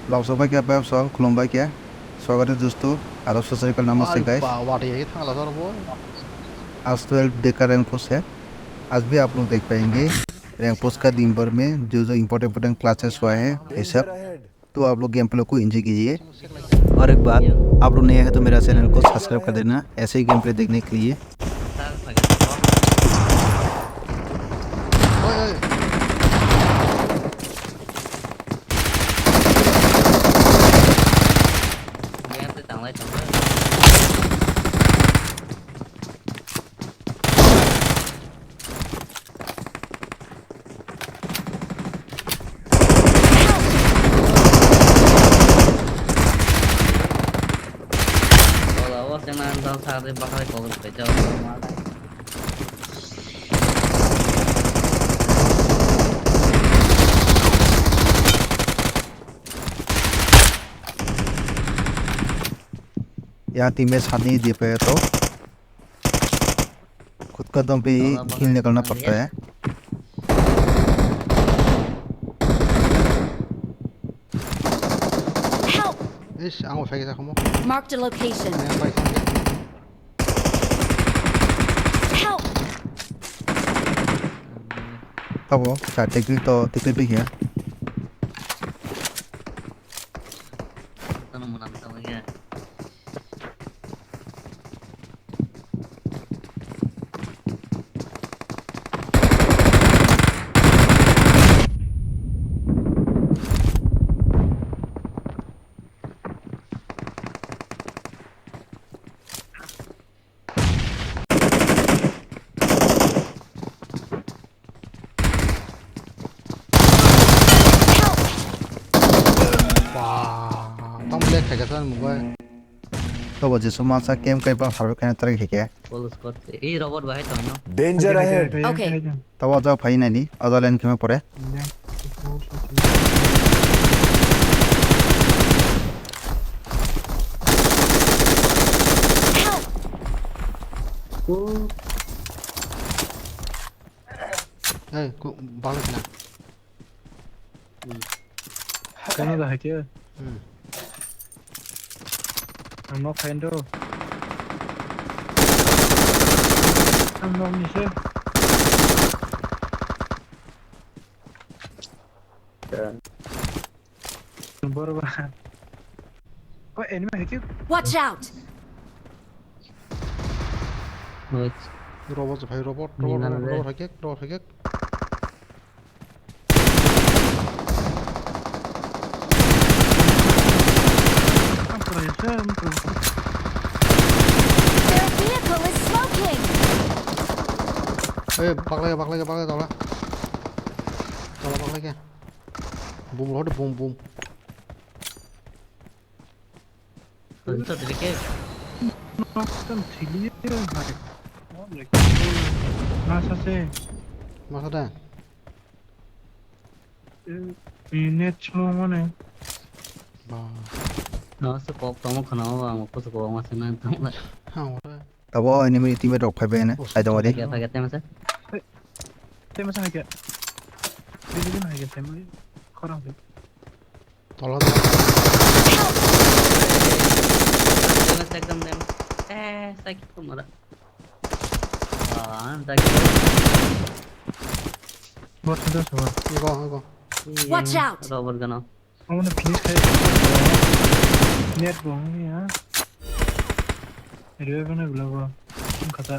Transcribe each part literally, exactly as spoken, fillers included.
Lobsok bai khe, bayapsok, khulumbai khe, swagate justu, aro sasrikal namaste, guys। आज twelve day का rank push है। आज भी आप लोग देख पाएंगे रैंक पुश का दिन भर में जो जो इंपॉर्टेंट इंपॉर्टेंट क्लचेस हुआ है, ये सब। तो आप लोग गेम प्ले को एंजॉय कीजिए। और एक बात, आप लोग नए हैं तो मेरा चैनल को सब्सक्राइब कर देना ऐसे ही गेम प्ले देखने के लिए। Yahan team mein saat nahi de paye to khud ka dam pe hi kill nikalna padta hai. Help! Ish, ang o phai kisa khomo. Marked a location. Ang phai kisa. Help! Tabo, sa tekli to, tekli big ya. Ba, tamo lag khaikha sa mobile. Tobo jesu masa camp kaiba harwi khaina try khaikhe. Full squad se. Ei robot bahai tongno. Danger ahead. Okay. Tobo jao phai nani, odo line khema pore. Help! Hey, ku, balik na. Kano da hai khe? Hmm. Ang nok khain do. Ang nok ni se. Bor ba. Ko enemy hai khe? Watch out! Nice. Robot bhai, robot, robot, Nina robot, re. Robot hai khe, robot hai khe. Their vehicle is smoking! Hey, baklai, baklai, baklai, tola. Tola baklai khe. Boom, rode, boom, boom. Ito, dili ke. Noktan thili hai. Masa se. Masa da. Eh, net slow mane. Ba. No, se kok tamo khana o, ang ko se kok ma se na tamo. Ha, ora. Tabo enemy teammate rok phai bai ne. Ai tamo de. Phai khe, phai khe, tema se. Tema se hai khe. Bili bin hai khe, tema. Khorang se. Tola, tola. Damage, ekdom damage. Eh, sakit ko mara. Ah, sakit. Bot sudah semua. Go, go. Watch out! Robot gano. Omo no finish khai. Net bo wngya. Revive no block bo. Wngkha ta.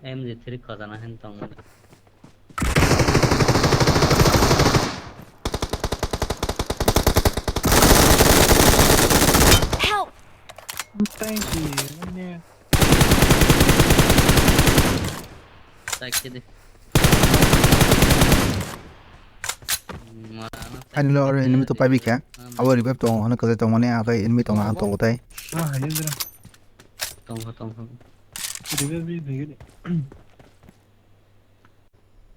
M G three khojana hin tong. Help! Thank you. Sakhe de. Mara na. Ani lo aro enemy to paibi kha. Abo revive tong hano kwtai tong mani akai enemy tong ang tong tai. Ah, hayo dira. Tong ho, tong ho. Revive bi bhege de.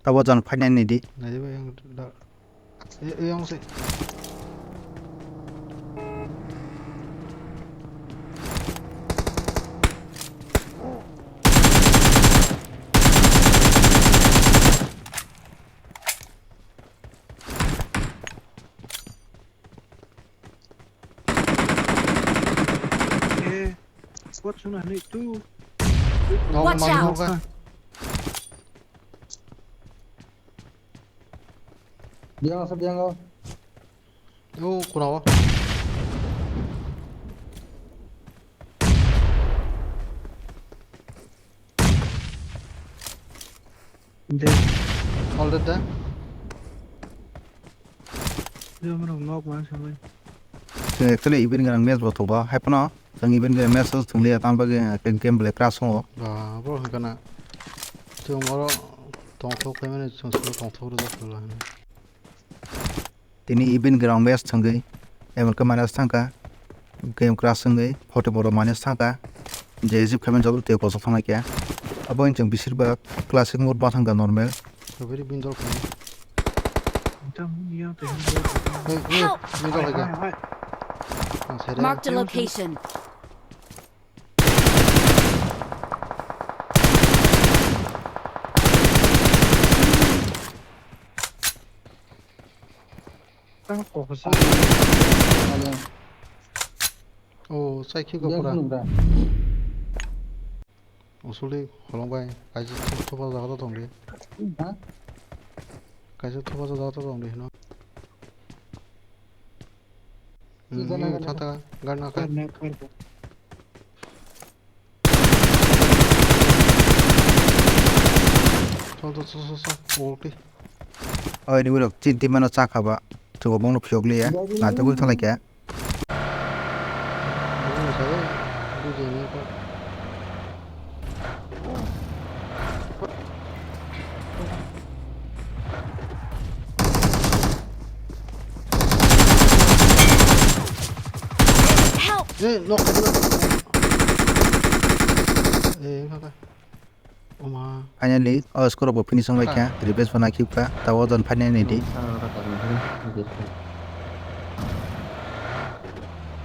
Tabo jan phainai ni di. Nai ba yang da. E, e, yang se. Watch out! Biang asa biang o. O, kuna o. All dead da? Chwng actually event gwnang match bo thwkgo, hai phano chwng event gwnang match o thwng liya, tamo bagwi, uh, game play crash wngo. Ba, bro, hwnkhe na. Chwng oro tongthok khaimani, chwng solo tongthok rwjak phulo hwnwi. Tini event gwnang match thwngwi, M L K minus thangkha, game crash wngwi, forty four minus thangkha, je Egypt khaimani joto tei kochok thanglaikha. Abo wng chwng bisir ba classic mode ba thangkha normal. Very bindol khaimani. Hey, hey, Help! Bindol khaikha. Ang sere. Marked a location. Tang kok sa. Oh, sai khi ko pura. Usuli holong bai, kaisa thopa jaga tong di. Ha? Kaisa thopa jaga tong di, no? Hmm, thata, garna ka. Chol, chol, chol, chol, chol. Ulti. Oi, ni wirok chinti mano chakha ba. Chugo bongno phiyok liya. Nai togwi thanglaikha. Help! Eh, nok. Eh, kaka. Oma. Finally, o score bo finish wnglaikha, replace bo naikhe wngkha, tabok o jani final ni di.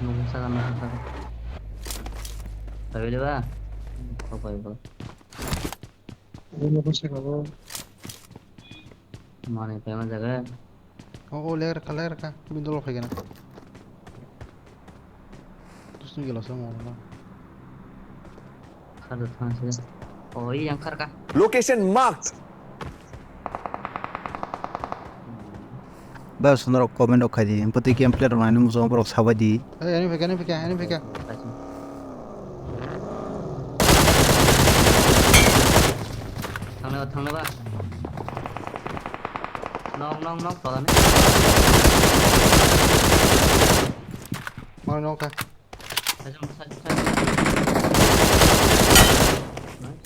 Nung saka, nung saka. Tabi de ba? Apa itu? Ini apa sih kamu? Mana itu emang jaga? Oh, oh, ler ka, ler ka. Bindolo phai gana. Terus ni gila sama orang. Khar da thang se. Oh, yang khar ka. Location marked. Ba sunrok comment rok khai di. Bwtwi gameplay rok nai nung borok sabai di. Hey, ani phai ka, ani phai ka, ani phai ka. Thangna ba, thangna ba. Nok, nok, nok, tolani. Nok, nok, ka. Sajam, sajam, sajam. Nice.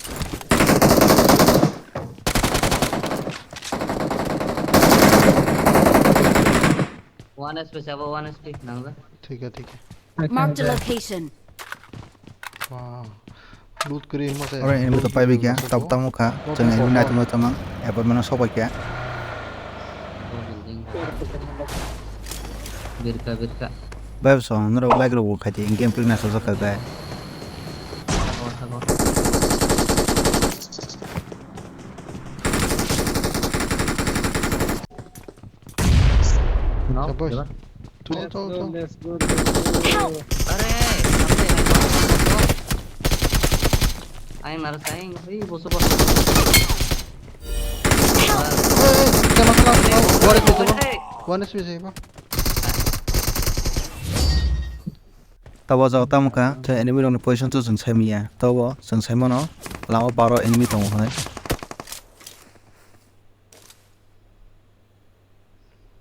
One H P sabo, one H P, nangla. Thik hai, thik hai. Marked a location. Wow. Loot kwrwi hwnba se. Oro enemy to paibai kha, tok tamo kha. Chwng enemy naithok naithok mang. Apartment o sok bai kha. Birka, birka. Bai bwsong, norok like rok bo khai di, game play naithok jak kha bai. Thago, thago. No, boys. Diba? Tuh, tuh, tuh. Let's go, let's go, let's go. Help! Are, are, are, are. Aing naro aing, ui, boso, boso. Help! Eh, eh, kena, kena. Are, oh, one H P, are, one H P, are. Tabo jaga tamo kha, the enemy rokni position to chwng sai manya. Tabo chwng sai mano, lama baro enemy tongo hwnwi.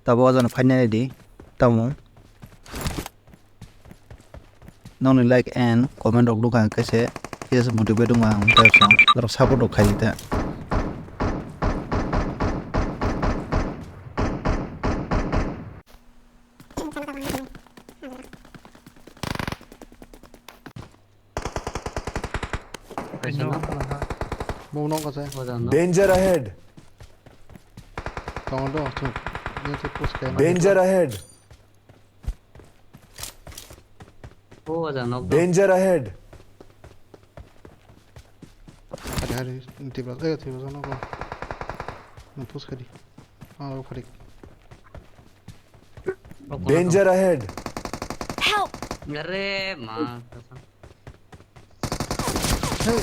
Tabo o jagano phaina nai di, tamo. Nokni like and comment rok nukha hwnkhe se, kisa motivate wngma ang tei song. Norok support rok khai di ta. Kaisa no. Nok pala ha. Bo nok kaisa. Oja nok. Danger ahead. Tongo do, chwng. Ni se push kaya. Danger ahead. O oja nok do. Danger ahead. Hari hari, tibra, eh, tibra nok. Ni push kadi. Ah, o kadi. Danger ahead. Help! Are ma. Kasam. Hey.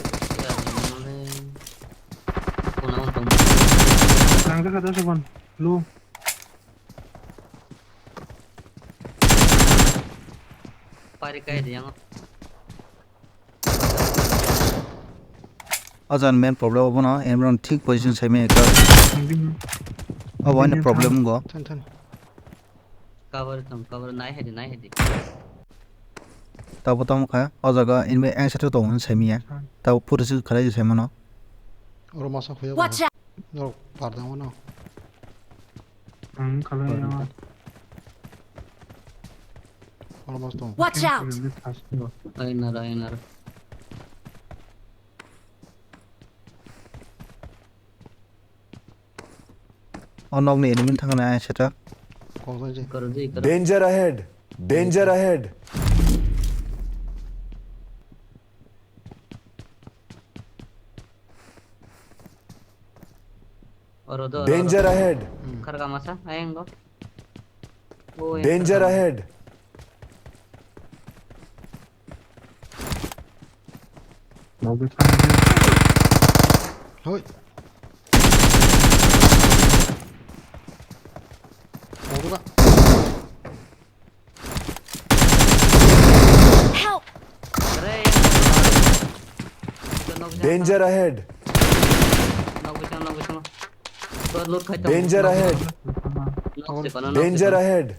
Nang ka kata sa kon. Lu. Pari kai de yang. Ajan main problem obo no, Imran thik position sai me ka. Obo ani problem go. Than, than. Cover tong, cover nai hedi, nai hedi. Tabo tamo kha, o jaga inbe ang satu tong sai miya. Tabo pura si khalai sai mano. Oro masa khuya. Watch out. Oro par dang mano. Ang khalai ya. Oro mas tong. Watch out. Ai nara, ai nara. O nokni enemy thangna ai seta. Kok jai jai. Karo jai, karo. Danger ahead! Danger ahead! Oro do, oro, oro. Danger ahead! Kharga masa, ayang go. O, ayang. Danger ahead! Hoi. Help! Danger ahead! Danger ahead!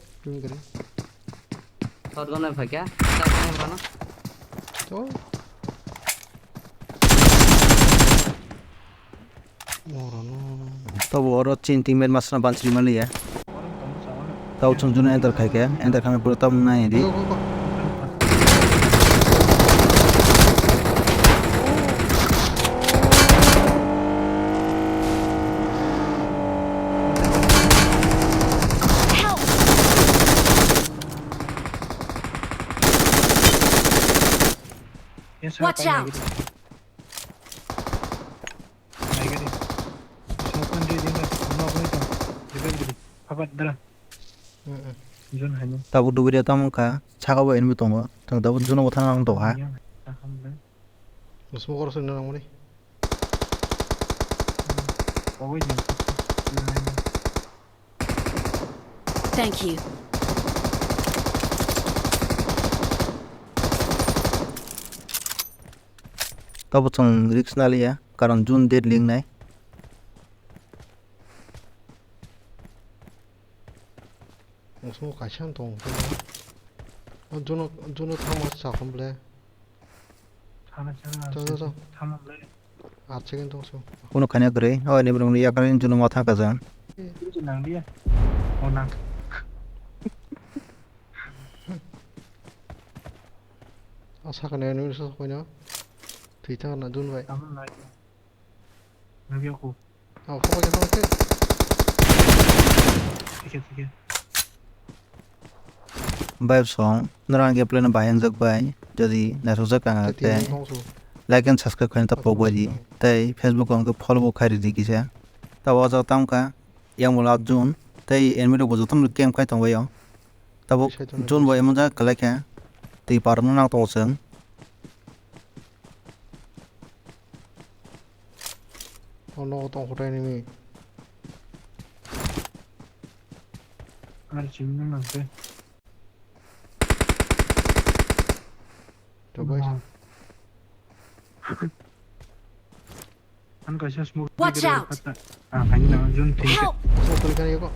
Thor gana phaikya, tak gana bana. To. Oro no. Tobo oro chin teammate masna bansri maliya. Tau chwng juno enter khaikhe, enter khamai pura tabuk nai di. Go, go, go. Help! Watch out! Tabuk dubui tamo wngkha, saka bo enemy tongo, tabuk juno bo thangna tongo ha. Smoke oro soi nang mani. Thank you. Tabo chwng risk naliya, karon June date lingnai. Ang smoke kaisa tong. O June, June thangma sa khum ble. Sana, sana, sana, sana. Thama ble. Aat second tong su. Kuno khanya kwrwi, o ni bwrwngni yakari ni juno ma thang kaja. Nang dia. O nang. O sakani ani sa koino. Twi thang na dun bai. Tama nai. Nang dia ko. O, kok aja, kok aja. Thik he, thik he. Bai song, norang gameplay no bahai wngjak bai, jodi naithokjak ang khe, like and subscribe khaina ta pok bai di, tei Facebook o hwnkhe follow bo khai ridi kisa. Tabo o jaga tamo kha, yang bo last June, tei enemy rok bo jotono camp khai tong bai o. Tabo June bo emon jaga kwlai kha, tei par no nang tongo chwng. O nogo tong khutai nini. Ar chimno nang khe. Jobai. Ang kaisa smoke. Watch out! Ah, kaini na jun tin. Help! Smoke kali kali ko.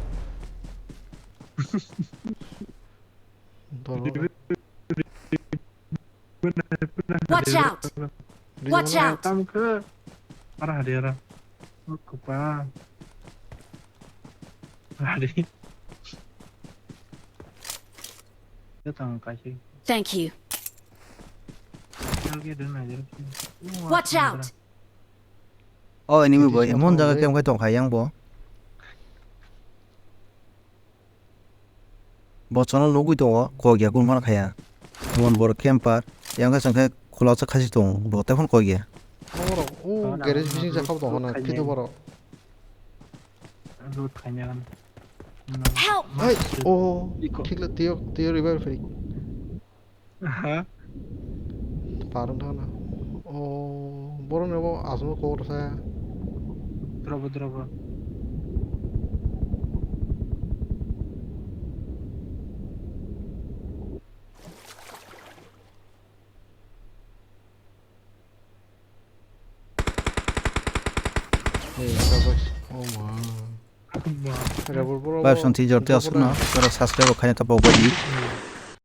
Dolo. Watch out! Watch out! Tam khe. Ara hadi ara. Kupa. Hadi. Thank you. Watch out! O enemy bo emon jaga camp khai tong kha yang bo. Bo chwngno nugwi tongo, kok ya, kunu phano khaya. Emon borok camper, yang khe chwng khe khulasa khasi tongo, bo tei phano kok ya. Abo rok, o garage bising jakha bo tong phano, khito borok. Loot khaina. Help! Hai, o, thikla twiyo, twiyo revive phai. Aha. Parwng thangna. O. Borok ni bo aswk kok rwsa. Drobo, drobo. Hey, sabas. Oh, ma. Rebel bro. Five bo, song tijor te aswk no, rebel bro. Pero subscribe khaina ta pok badi. Hmm.